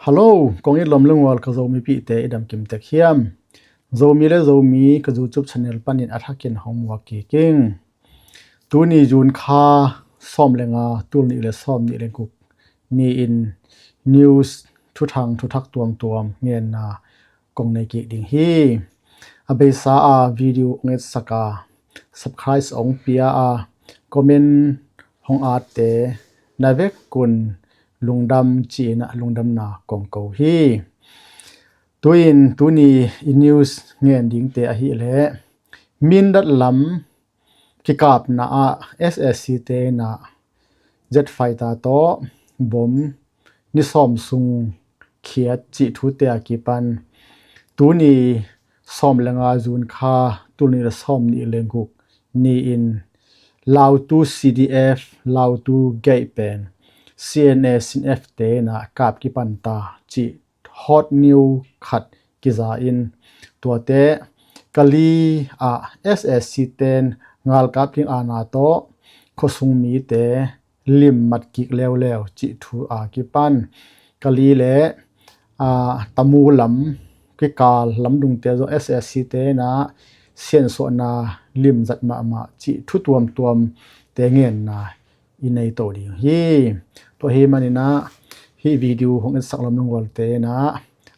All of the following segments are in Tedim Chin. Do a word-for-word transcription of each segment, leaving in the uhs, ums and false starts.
Hello, kong it lawm le ngual ka Zomipihte i dam kim tek hiam? Zomi le Zomi ka YouTube channel panin a thakin hong muak kik ing. Tuni June kha sawm le nga, tul nih le sawm nih le guk ni-in news thuthang thuthak tuamtuam ngenna kong nei kik ding hi. A beisa a video hong etsak a, subscribe hong pia a, comment hong atte na vekun lungdam ci-in a lungdamna kong ko hi. Tu-in tuni i news ngen dingte ahih leh Mindat lam kikapna ah S A C te in a jet fighter tawh bom ni sawm sung khiat cih thute a kipan tuni sawm le nga June kha tul nih le sawm nih le guk ni-in Lautu C D F, Lautu gate pen C N A, C N F te in a kap kipan ta cih hot news khat kiza in tuate Kali ah S A C ten ngalkap ding aana tawh khuasung mite limmat kik leuleu cih thu a kipan Kali le a, Tamu lam kikal lamdungte zong S A C te in a siansuahna limzat mahmah cih thu tuamtuamte ngenna i nei to ding hi. Tua hi manin a hih video hong etsak lawm le ngualte in a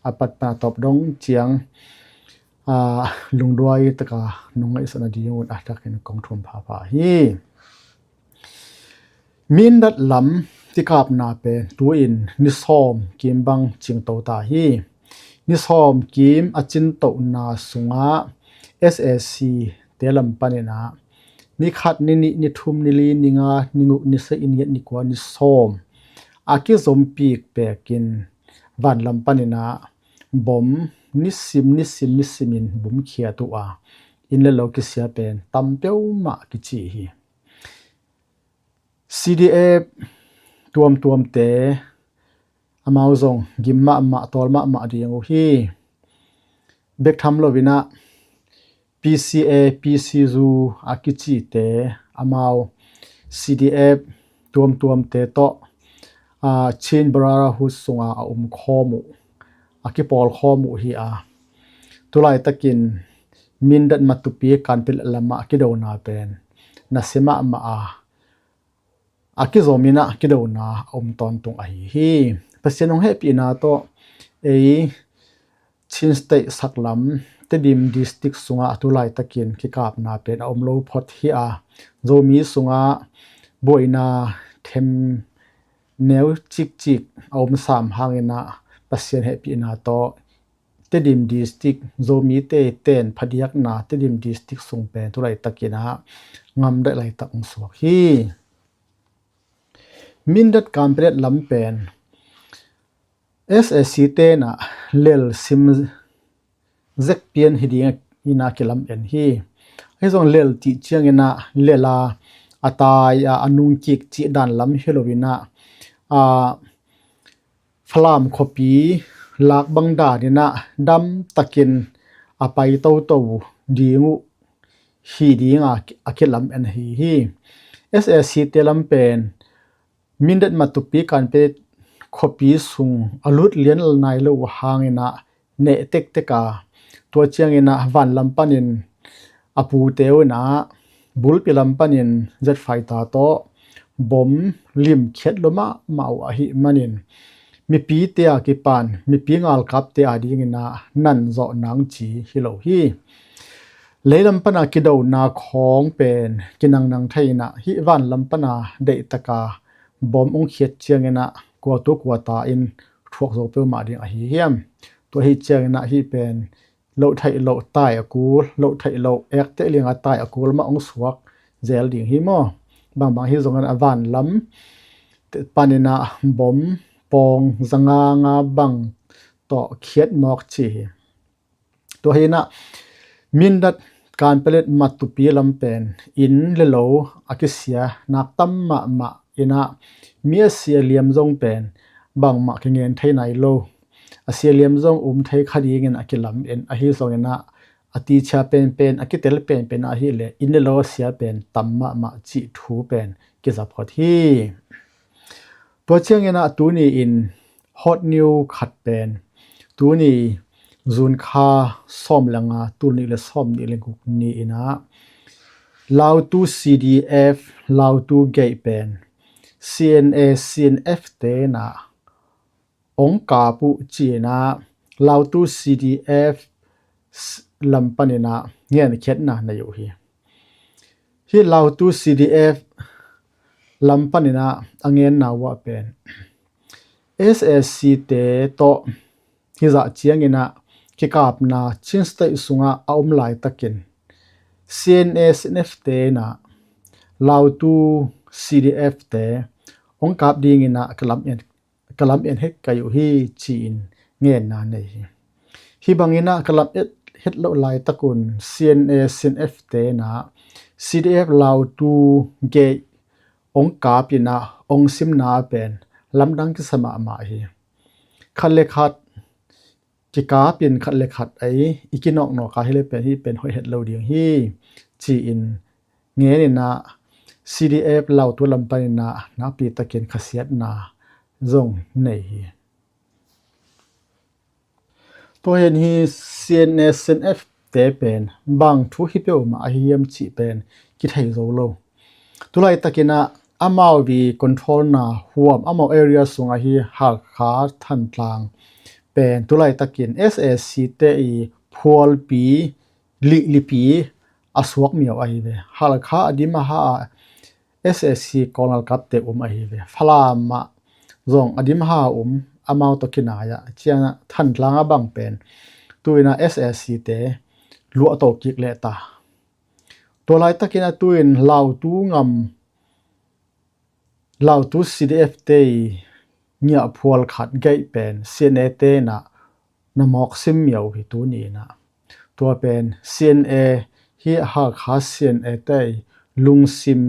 a pat pan a tawp dong ciang a, lungduai taka nong ngaihsutna ding un a thakin kong thum phapha hi. Mindat lam kikapna pen tu-in ni sawm kim bang cingto ta hi. Ni sawm kim a cintohna sungah S A C te lam panin a ni khat, ni nih, ni thum, ni li, ni nga, ni guk, ni sagih, ni giat, ni kua, ni sawm a kizompik pekin vanlam panin a bom nisim nisim nisimin bom khiat uh a, inn le lo kisia pen tam peuhmah kici hi. C D F tuamtuamte amau zong gim mahmah, tawl mahmah ding uh hi. Bek tham loin a P C A, P C U a kicite amau C D F tuamtuamte tawh a, Chin Brotherhood sunga a um khawm uh, a kipawl khawm uh hi a, tulaitakin Mindat Matupi Kanpetlet lamah kidona pen nasia mahmah a, a kizawmin a kidona a um tawntung ahi hi. Pasian hong hehpihna tawh ei Chin State saklam Tedim District sungah a tulaitakin kikapna pen a um lo phot hi a, Zomi sungah buaina them neu cikcik a um sam hangin a Pasian hehpihna tawh Tedim District Zomite ten phadiakna Tedim District sung pen tulaitakin a ngamdaih laitak hong suak hi. Mindat Kanpetlet lam pen S A C ten a lel sim zek pian hi ding in a kilam en hi. Ahi zong lel cih ciangin a lel a, a tai a, a nung kik cih dan lam hi loin a, a, Falam khuapi lak bang danin a damtakin a pai toto ding uh hi ding a, a kilam en ahi hi. S A C te lam pen Mindat Matupi Kanpetlet khuapi sung a lut lian nai lo uh hangin a neh tektek a, tua ciangin a vanlam panin a pute uh in a bulpi lam panin jet fighter tawh bom limkhiat lua mahmah uh ahih manin mipite a kipan mipi ngalkapte a dingin a nan zawh nang ci hi lo hi. Leilam pana kidona khawng pen kinangnang thei in a, hih vanlam pana deihtaka bom hong khiat ciangin a kua tu kua ta in thuak zo peuhmah ding ahi hiam? Tua hi ciangin a hih pen loh theih loh tai a kul, loh theih loh ekteh lianga tai a kul mah hong suak zel ding hi maw? Bangbang hi zongin a vanlam panin a bom pawng zanga nga bang tawh khiat mawk ci hi. Tua hi in a Mindat Kanpetlet Matupi lam pen inn le lo a kisia nak tam mahmah in a mi a sia liam zong pen bangmah kingen thei nai lo. A sia liam zong um thei kha dingin a kilam en ahi zongin a a tichia penpen a kitel penpen ahih leh inn le lo a sia pen tam mahmah cih thu pen kiza phot hi. Tua ciangin a tuni in hot news khat pen tuni June kha sawm le nga, tul nih le sawm nih le guk ni-in ah Lautu C D F, Lautu gate pen C N A, C N F te in ah hong kap uh ci-in ah Lautu C D F lam panin ah ngenkhiatna nei uh hi. Hih Lautu C D F lam panin ah a ngenna uh ah pen S A C te tawh hih zah ciangin ah kikapna Chin State sungah a om laitakin C N A, C N F te in ah Lautu C D F te hong kap dingin ah ka lam en, ka lam en het kei uh hi ci-in ngenna nei hi. Hih bangin ah ka lam et het loh laitakun C N A, C N F te in ah C D F Lautu gate hong kap in ah hong simna pen lamdang kisa mahmah hi. Khat le khat kikap in khat le khat ei i kinawknawk a hi le pen hih pen hoih het lo ding hi ci-in ngen in ah C D F Lautu lam panin ah nakpi takin khasiatna zong nei hi. Tua hi in hih C N A, C N F te pen bang thu hi peuhmah ahi hiam cih pen kithei zo lo. Tulaitakin ah amau i controlna huam, amau area sungah hih Hakha Thantlang pen tulaitakin S A C te i phualpi, lihlipi a suak miau ahi ve. Hakha a dim a ha ah S A C Kawl galkapte um ahi ve. Falam ah zong a dim a ha um, amau tawh kinai ah, ciang ah Thantlang a bang pen tu-in ah S A C te luahto kik leh ta. Tua laitakin ah tu-in Lautu ngam, Lautu C D F te i ngiahphual khat gate pen C N A te in ah na mawk sim miau hi tuni in ah. Tua pen C N A, hih Hakha C N A te i lungsim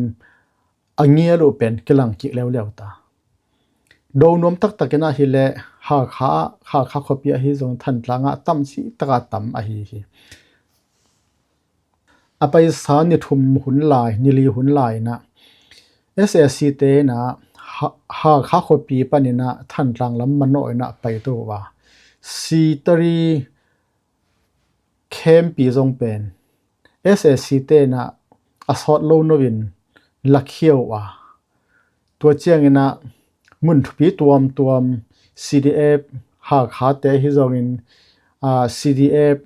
a ngial uh pen kilang kik leuleu ta. Do nuam taktakin ah hi leh Hakha, Hakha khuapi ahi zong Thantlang ah tam cih takah tam ahi hi. A paisa ni thum hun lai, ni li hun lai in ah S A C te in ah Ha-, Hakha khuapi panin ah Thantlang lam manawh in ah paito uh a, Sitari khempi zong pen S A C te in ah a sawt lo no in lakhia uh a, tua ciangin ah mun thupi tuamtuam C D F Hakha te ahi zongin, ah, C D F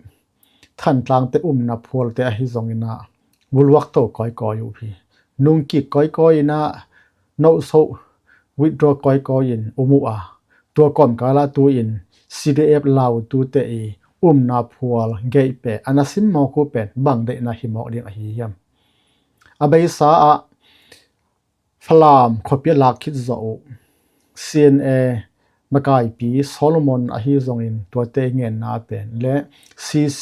Thantlang te umna phualte ahi zongin ah vuluakto kawikawi uh hi. Nungkik kawikawi in ah nohsoh, withdraw kawikawi in um uh a, tua kawmkal ah tu-in C D F Lautu te i umna phual gate pen a na sim mawk uh pen bang deihna hi mawk ding ahi hiam? A beisa ah Falam khuapi a lak khit zawh uh C N A makaipi Solomon ahi zongin tuate i ngenna pen le C C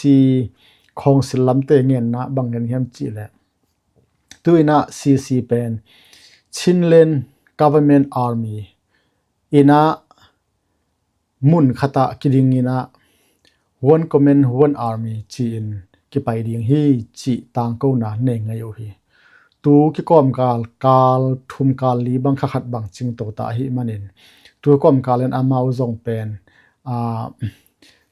khawngsil lamte i ngenna bang ngen hiam cih leh, tu-in ah C C pen Chinland Government Army in ah mun khat ah kiding in ah One Command, One Army ci-in kipai ding hi cih tangkona nei ngei uh hi. Tu kikawmkal, kal thum kal li bang kha khat bang cingto ta ahih manin tu kawmkal in amau zong pen, ah,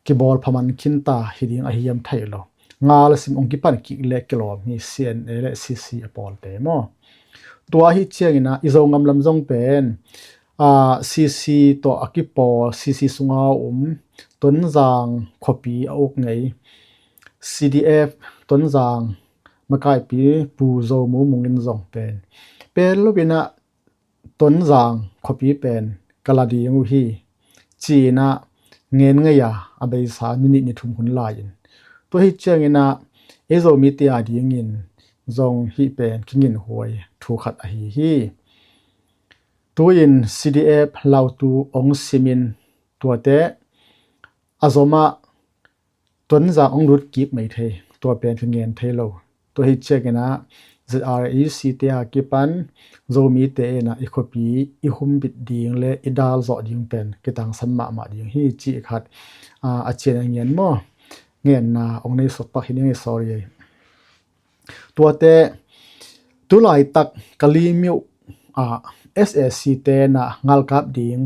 kibawl pha man khin ta hi ding ahi hiam thei lo. Ngal sim ong kipan kik le kilawm hi C N A le C C a pawlte maw. Tua ahi ciangin ah i Zogam lam zong pen, ah, C C tawh a kipawl, C C sunga um Tonzang khuapi a uk ngei C D F Tonzang makaipi Pu Zo Mu Mung in zong pen pel lo in ah Tonzang khuapi pen ka la ding uh hi ci-in ah ngen ngei a, a beisa ni nih ni thum hun lai-in. Tua hi ciangin ah ei Zomite a dingin zong hih pen kingin huai thu khat ahi hi. Tu-in C D F Lautu ong simin tuate a zom ah Tonzang ong lut kik mai thei, tua pen ka ngen thei lo. Tua hi ciangin ah Z R A C te a kipan Zomite in ah i khuapi i humbit ding le i dal zawh ding pen kitangsam mahmah ding hi cih khat, ah, a cian a ngen maw. Ngenna ong nei suk pak hi ning, sorry. Tuate tulaitak Kalemyo ah S A C te in ah ngalkap ding,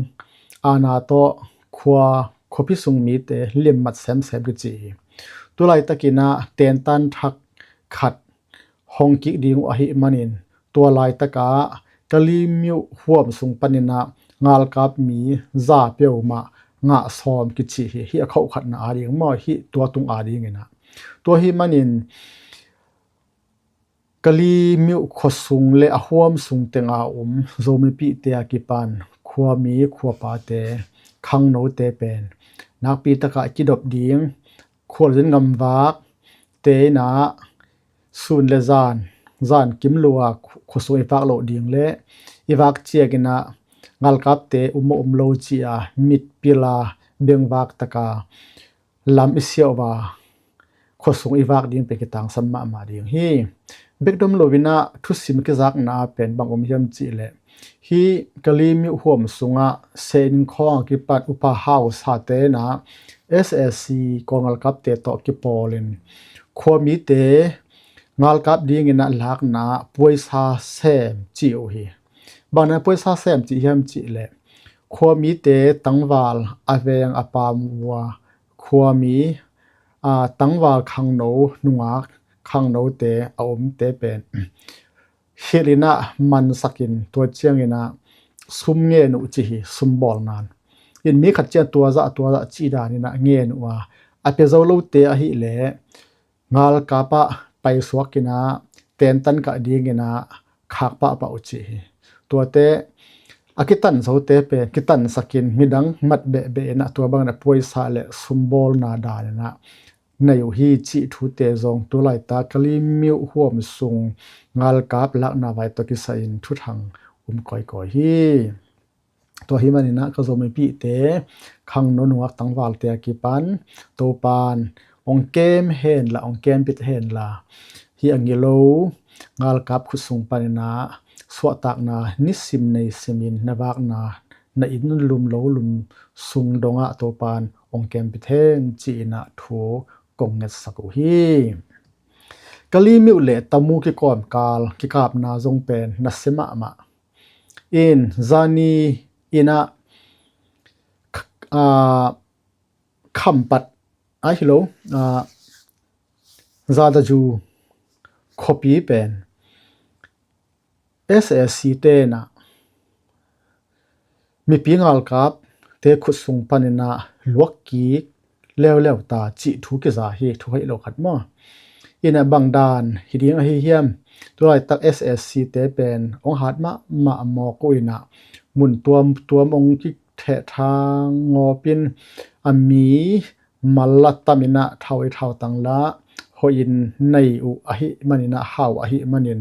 aana tawh khua, khuapi sung mite limmat semsem kici hi. Tulaitakin ah tentan thak khat hong kik ding uh ahih manin, tua laitakah Kalemyo huam sung panin ah ngalkap mi za peuhmah ngah sawm kici hi. Hih a khoh khatna ading maw, hih tua tung adingin ah. Tua ahih manin Kalemyo khuasung le a huam sung tenga um Zomipihte a kipan khuami, khuapate, khangnote pen nakpi takah kidop ding, khualzin ngamvakte in ah sun le zan, zan kim lua khuasung i vak loh ding le i vak ciangin ah ngalkapte um maw um lo ci-a mitpil a bengvak taka lam i siauh a khuasung i vak ding pen kitangsam mahmah ding hi. Bek dom loin ah thusim kizakna pen bang om hiam cihleh, hih Kalemyo huam sungah Seinkhawng a kipat upa hausate in ah S A C Kawl ngalkapte tawh kipawlin khuamite ngalkap dingin ah lakna puaisa sem ci uh hi. Bang na puaisa sem ci hiam cihleh, khuamite tangval a veng a pam uh a, khuami, a, tangval khangno, nungak khangnote a omte pen hilh in ah mansakin tua ciangin ah sum ngen uh ci hi, sum bawlna. In mi khat ciang tua zah, tua zah cih danin ah ngen uh a, a pia zo lote ahih leh ngalkap ah paisuakin ah tentan kah dingin ah khak pahpah uh ci hi. Tuate a kitan zote pen kitansakin midang mat behbeh in ah tua bangin ah puaisa le sum bawlna danin ah nei uh hi cih thute zong tulaitak Kalemyo huam sung ngalkap lakna vai tawh kisai-in thuthang um kawikawi hi. Tua ahih manin ah ka Zomipihte, khangno, nungak tangvalte a kipan Topan ong kem hen la, ong kempit hen la, hih a ngilo ngalkap khut sung panin ah suahtakna nisim nei simin na vakna na inn lum lo lum sung dongah Topan ong kempit hen ci-in ah thu kong ngetsak uh hi. Kalemyo le Tamu kikawmkal kikapna zong pen nasia mahmah. In zani in ah, ah, Khampat, a hi lo, ah, Zajaju khuapi pen S A C te in ah mipi ngalkapte khut sung panin ah luak kik leuleu ta cih thu kiza hi, thu hoih lo khat maw. In ah bang dan hi ding ahi hiam? Tulaitak S A C te pen ong hat mahmah mawk uh in ah mun tuamtuam ong kithehthang ngawpin a mi mal la tam in ah thau i thau tang la hoihin nei uh ahih manin ah hau ahih manin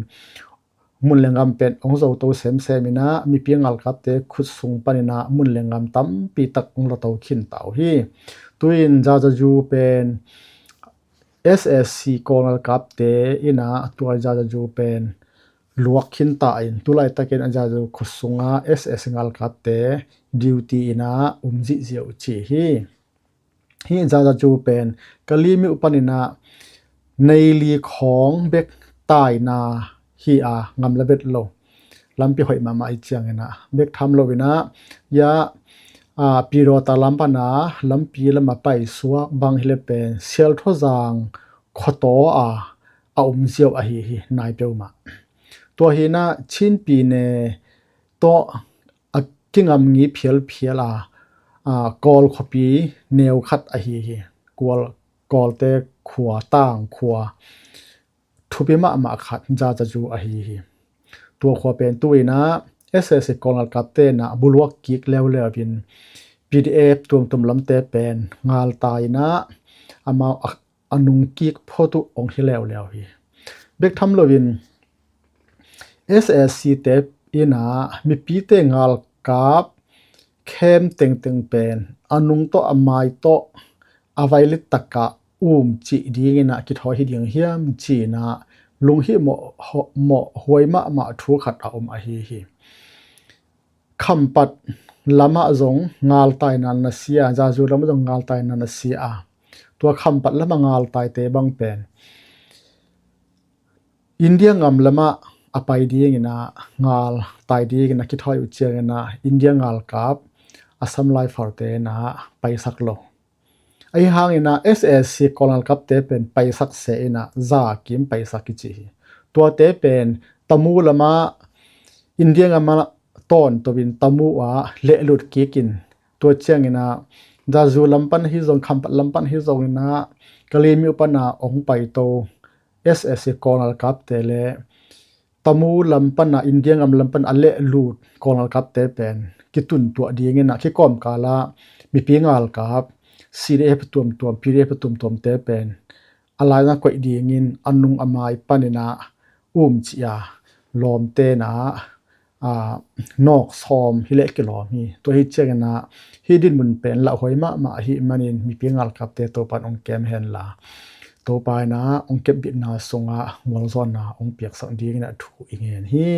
mun le ngam pen ong zo to semsem in ah mipi ngalkapte khut sung panin ah mun le ngam tampi tak ong la to khin ta uh hi. Tu-in Zajaju pen S A C Kawl ngalkapte in ah tua Zajaju pen luak khin ta in tulaitakin a Zajaju khut sungah S A C ngalkapte duty in ah um zihziah uh ci hi. Hih Zajaju pen Kalemyo panin ah neili khawng bek taina hi a, ngam la vet lo. Lampi hoih mahmah hi ciangin ah bek tham loin ah ya, a, Pidawta lam pan a lampi lamah paisuak bang hi le pen Sialthawzang khuataw a a um ziau ahi hi, nai peuhmah. Tua hi in ah Chin pyine tawh a kingamngi phialphial a, a, Kawl khuapi neu khat ahi hi. Kawl, Kawlte khua, tang khua thupi mahmah khat Zajaju ahi hi. Tua khua pen tu-in ah S A C Kawl ngalkapte in ah buluak kik leuleu in P D F tuamtuam lamte pen ngaltai in ah amau a, a nung kik phot uh ong hi leuleu hi. Bek tham loin S A C te in ah mipite ngalkap khem tengteng pen a nung tawh a mai tawh a vailit takah um cih dingin ah kithawi hi ding hiam ci-in ah lunghimawh, mawh huai mahmah thu khat a om ahi hi. Khampat lamah zong ngaltaina na si a, Zajaju lamah zong ngaltaina na si a, tua Khampat lamah ngaltaite bang pen India ngam lamah a pai dingin ah ngaltai dingin a kithawi uh ciangin ah India ngalkap Assam Rifle te in ah paisak lo. Ahi hangin ah S A C Kawl ngalkapte pen paisak se in ah za kim paisak kici hi. Tuate pen Tamu lamah India gam ah tawnto in Tamu ah lehlut kik in, tua ciangin ah Zazu lam pan ahi zong, Khampat lam pan ahi zongin ah Kalaymyo pan ah hong paito S A C Kawl ngalkapte le Tamu lam pan ah, India gam lam pan a lehlut Kawl ngalkapte pen kitun tuah dingin ah kikawmkal ah mipi ngalkap, C D F tuamtuam, P D F tuamtuamte pen a laina koih dingin a nung a mai panin ah um ci a lawmte in ah, aa, nawk sawm hi leh kilawm hi. Tua hi ciangin ah hih dinmun pen lauhuai mahmah ahih manin mipi ngalkapte Topa'n hong kem henla, Topa in ah hong kepbitna sungah gualzawhna hong piaksak dingin ah thu i ngen hi.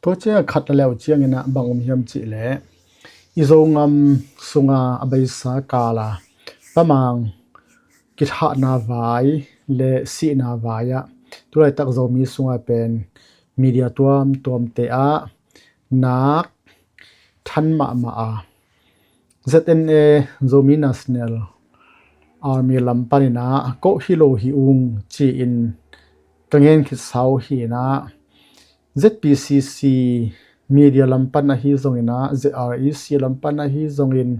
Tua ciang khat a leu ciangin ah bang um hiam cih leh, i Zogam sunga a beisa kal a pamang kithahna vai le sihna vai ah tulaitak Zomi sunga pen media tuamtuamte ah nak than mahmah a, Z N A, Zomi National Army lam panin ah koh hi lo hi ung ci-in ka ngen khit sau hi in ah, Z P C C media lam pan ahi zongin ah, Z R A C lam pan ahi zongin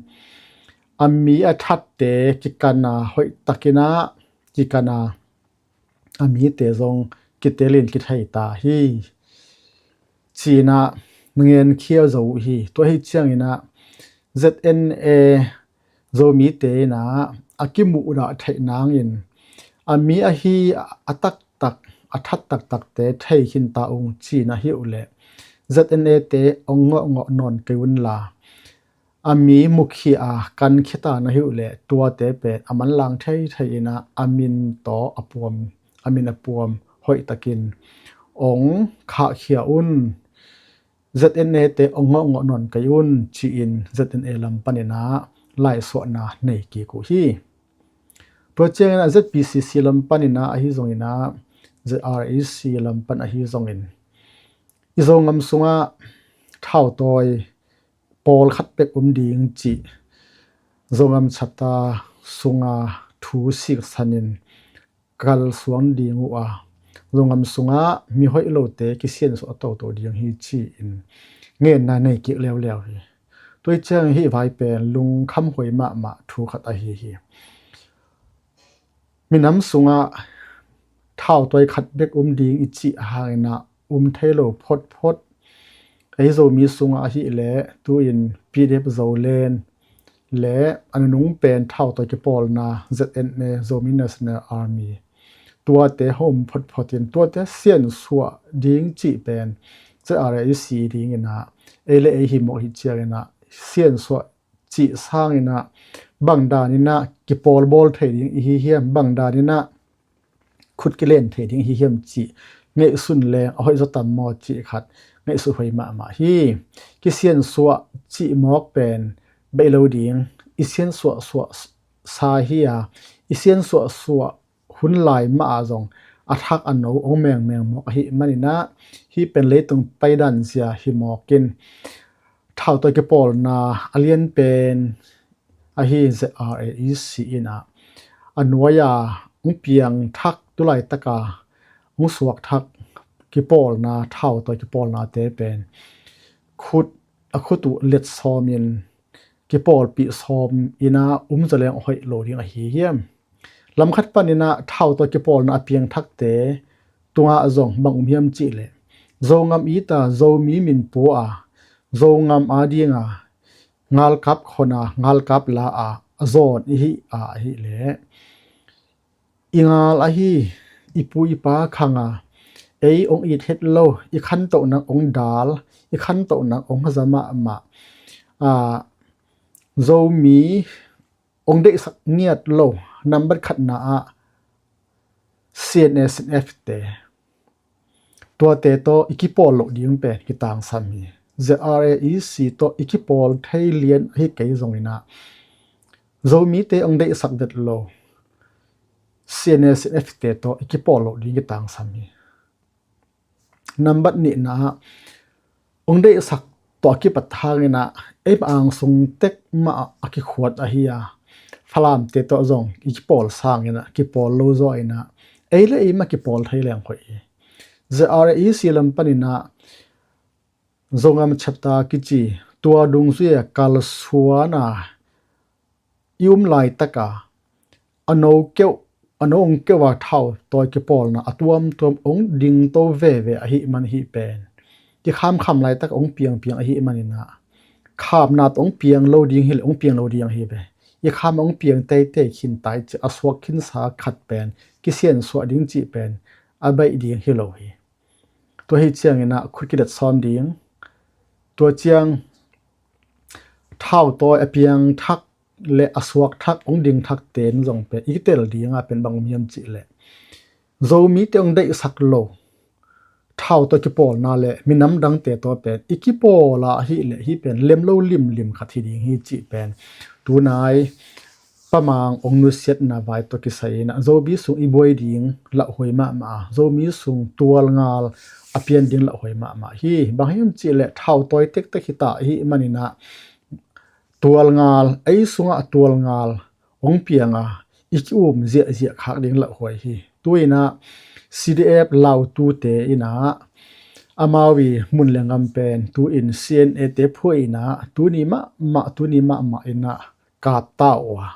a mi a thatte kikan a, hoihtakin ah kikan a, a mite zong kitelin kithei ta hi ci-in ah na ngen khia zo uh hi. Tua hi ciangin ah Z N A Zomite in ah a kimuhdah theih nangin a mi ahi a taktak, a that taktakte thei khin ta ung ci-in ah hi uh leh Z N A te hong ngawhngawh nawn kei unla, a mi mukhia a kan khia ta na hi uh leh tuate pen a manlang theithei in ah a min tawh a puam, a min a puam hoihtakin hong khahkhia un. Z N A te hong ngawhngawh nawn kei un ci-in Z N A lam panin ah laisuahna nei kik uh hi. Tua ciangin ah Z P C C lam panin ah ahi zongin ah, Z R A C lam pan ahi zongin i Zogam sungah thautawi pawlkhat bek um ding cih Zogam chapter sunga thu siksanin kalsuang ding uh a, Zogam sungah mi hoih lote kisiansuah toto ding hi ci-in ngenna nei kik leuleu hi. Tua hi ciang hih vai pen lungkhamhuai mahmah thu khat ahi hi. Minam sungah thautawi khat bek um ding i cih hangin ah um thei lo photphot. Ei Zomi sungah ahih leh tu-in P D F Zoland le a nunung pen thautawi kipawlna Z N A, Zomi National Army, tuate hong um photphot in tuate siansuah ding cih pen Z R A C dingin ah ei le ei hi mawk hi ciangin ah siansuah cih sangin ah bang danin ah kipawlbawl thei ding i hi hiam, bang danin ah khut kilen thei ding i hi hiam cih ngaihsun leng a hoih zaw tam maw cih khat ngaihsut huai mahmah hi. Kisiansuah cih mawk pen beih lo ding, i siansuah suah sa hi a, i siansuah suah hun lai mah ah zong a thak a no hong mengmeng mawk ahih manin ah hih pen leitung paidan zia hi mawk in thautawi kipawlna a lian pen ahi Z R A E C in ah a nuai-a hong piang thak, tulaitak a hong suak thak kipawlna, thautawi kipawlnate pen khut, a khut uh let sawmin kipawlpih sawm in ah um zaw leng hoih lo ding ahi hiam? Lamkhat panin ah thautawi kipawlna a piang thakte tungah zong bang um hiam cih leh, Zogam it a, Zomi min pua a, Zogam ading a ngalkap khon a, ngalkap la a, a zawn i hih a, ahih leh i ngal ahi, i pu i pa khang a, ei hong it het lo, i khantohna hong dal, i khantohna hong haza mahmah a, Zomi hong deihsak ngiat lo, nambat khatna ah C N A, C N F te, tuate tawh i kipawl loh ding pen kitangsam hi. Z R A E C tawh i kipawl thei lian ahi kei zongin ah, Zomite hong deihsak det lo C N A, C N F te tawh i kipawl loh ding kitangsam hi. Nambat nihna ah, hong deihsak tawh a kipat hangin ah, ei mah ang sung tek mah a kikhuat ahi a, Falamte tawh zong i kipawl sangin ah kipawl lo zaw in ah, ei le ei mah kipawl thei leng hoih hi. ZRA EC lam panin ah Zongam chapter kici, tua dungzui a kalsuan a i um laitak a, a no keuh, a no ong keuh a thau tawi kipawlna a tuamtuam ong dingto veve ahih man hih pen, i khamkham laitak ong piangpiang ahih manin ah, khamna tawh ong piang lo ding hi leh ong piang lo ding hi ve. I kham ong piang teitei khin tai ci a, suak khinsa khat pen kisiansuah ding cih pen a baih ding hi lo hi. Tua hi ciangin ah khut kidat sawm ding. Tua ciang thau tawi a piang thak le a suak thak, ong ding thak ten zong pen i kitel ding a pen bang om hiam cih leh, Zomite ong deihsak lo thau tawi kipawlna le minam dangte tawi pen i kipawl a hih leh hih pen lem lo limlim khat hi ding hi cih pen tunai Pa Mang ong nusiatna vai tawh kisai in ah, Zomi sung i buai ding lauhuai mahmah a, Zomi sung tualngal a pian ding lauhuai mahmah hi. Bang hiam cih leh thau tawi tektek hi ta ahih manin ah, tualngal, ei sungah tualngal ong piang a, i ki-um ziahziah khak ding lauhuai hi. Tu in ah CDF Lautute in ah amau i mun le ngam pen tu in CNA te phuai in ah tuni mahmah, tuni mahmah in ah kap ta uh a,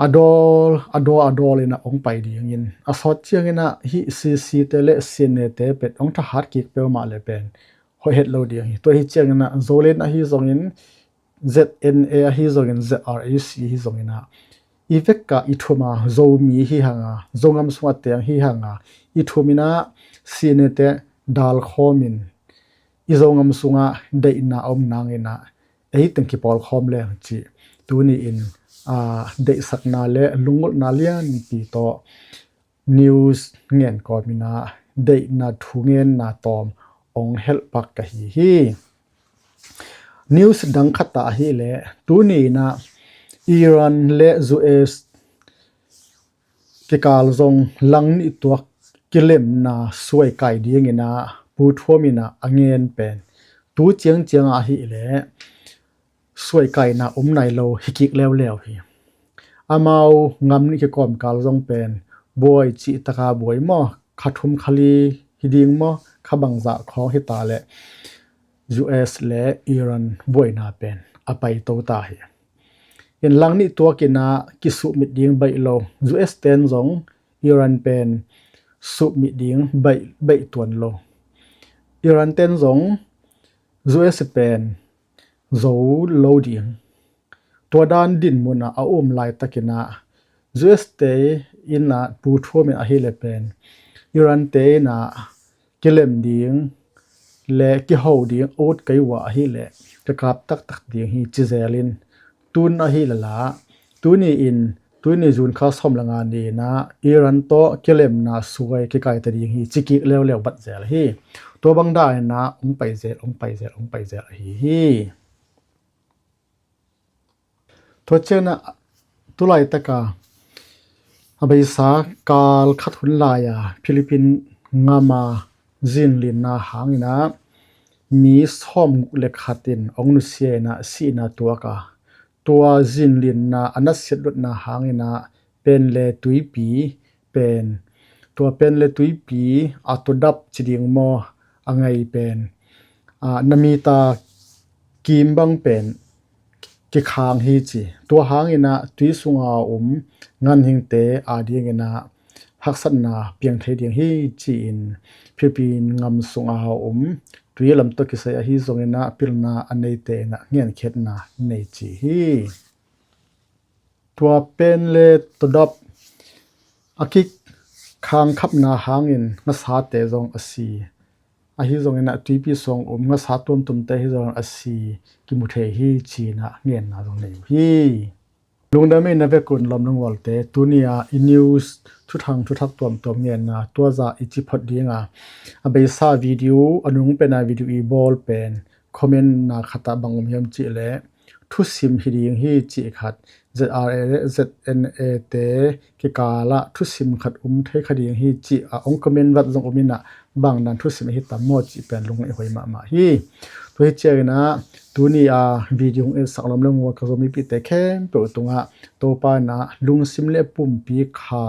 a dawl, a dawl, a dawl in ah ong pai dingin, a sawt ciangin ah hih CC te le CNA te pen ong thahat kik peuhmah le pen hoih het lo ding hi. Tua hi ciangin ah Zoland ahi zongin, ZNA ahi zongin, ZRA EC hi zongin ah, i vek a i thum a Zomi hi hang a, Zongam sung a teng hi hang a, i thum in ah CNA te dalkhawm in, i Zongam sungah deihna a om nangin ah, ei teng kipawlkhawm leng cih tuni in, aa, deihsakna le lunggulhna lianpi tawh news ngen kawmin ah deihna thu ngenna tawm ong helh pak ka hi hi. News dang khat ah ahih leh, tuni in ah Iran le US kikal zong lang nih tuak kilemna suai kai dingin ah Pu Thuam in ah a ngen pen, tu ciangciang ahih leh suai kaina om nai lo hi kik leuleu hi. Amau ngam nih kikawmkal zong pen buai cih taka buai maw, kha thum kha li hi ding maw, kha bangzah khawng hi ta leh US le Iran buaina pen a paito ta hi. In lang nih tuak in ah kisuhmit ding baih lo, US ten zong Iran pen suhmit ding baih, baih tuan lo. Iran ten zong US pen zo lo ding, tua dan dinmun ah a um laitakin ah, US te in ah Pu Thuam in ahih leh pen, Iran te in ah kilem ding le kiho ding a ut kei uh a ahih leh ka kap taktak ding hi ci zel in, tun ahih leh lah, tuni in, tuni June kha sawm le nga ni in ah Iran tawh kilemna suai kikai ta ding hi ci kik leuleu bat zel hi. Tua bang dan in ah ong pai zel, ong pai zel, ong pai zel ahi hi. Tua ciangin ah tulaitak a, a beisa kal khat hun lai a Philippine ngam a zinlinna hangin ah mi sawmguk le khat in ong nusia in ah sihna tuak a, tua zinlinna a nasiat lutna hangin ah Penle tuipi pen, tua Penle tuipi a todap ci ding maw, a ngei pen, a, na mita kim bang pen kikhang hi ci. Tua hangin ah tui sunga um ganhingte a dingin ah haksatna piang thei ding hi ci-in Philippine ngam sunga um tui lam tawh kisai ahi zongin ah pilna a neite in ah ngenkhiatna nei ci hi. Tua Penle todap a kikhang khapna hangin ngasate zong a si. Ahi zongin ah tuipi sung um ngasa tuamtuamte hi zong a si kimu thei hi ci-in ah ngenna zong nei uh hi. Lungdam ei na vekun lawm lungwal te, tuni a i news thuthang thuthak tuamtuam ngenna tua zah i ci phot ding a, a beisa video, a nung pen a video i bawl pen comment na khat ah bang om hiam cih leh, thusim hi ding hi cih khat, ZRA le ZNA te kikal ah thusim khat um thei kha ding hi cih a ong comment vat zong om in ah, bang dan thusim ahi tam maw cih pen lungngaih huai mahmah hi. Tua hi ciangin ah tuni a video hong etsak lawm le ngawl ka Zomipihte khempeuh tungah Topa in ah lungsim le pumpi kha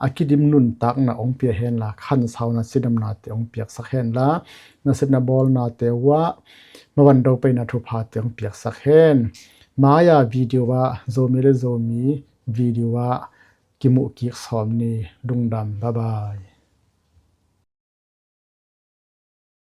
a kidim nuntakna hong pia henla, khansauna cidamnate hong piaksak henla, nasepna bawlnate uhah mavan dopaina thuphate hong piaksak hen. Mai-a video ah Zomi le Zomi video ah kimuh kik sawm ni. Lungdam, bye bye.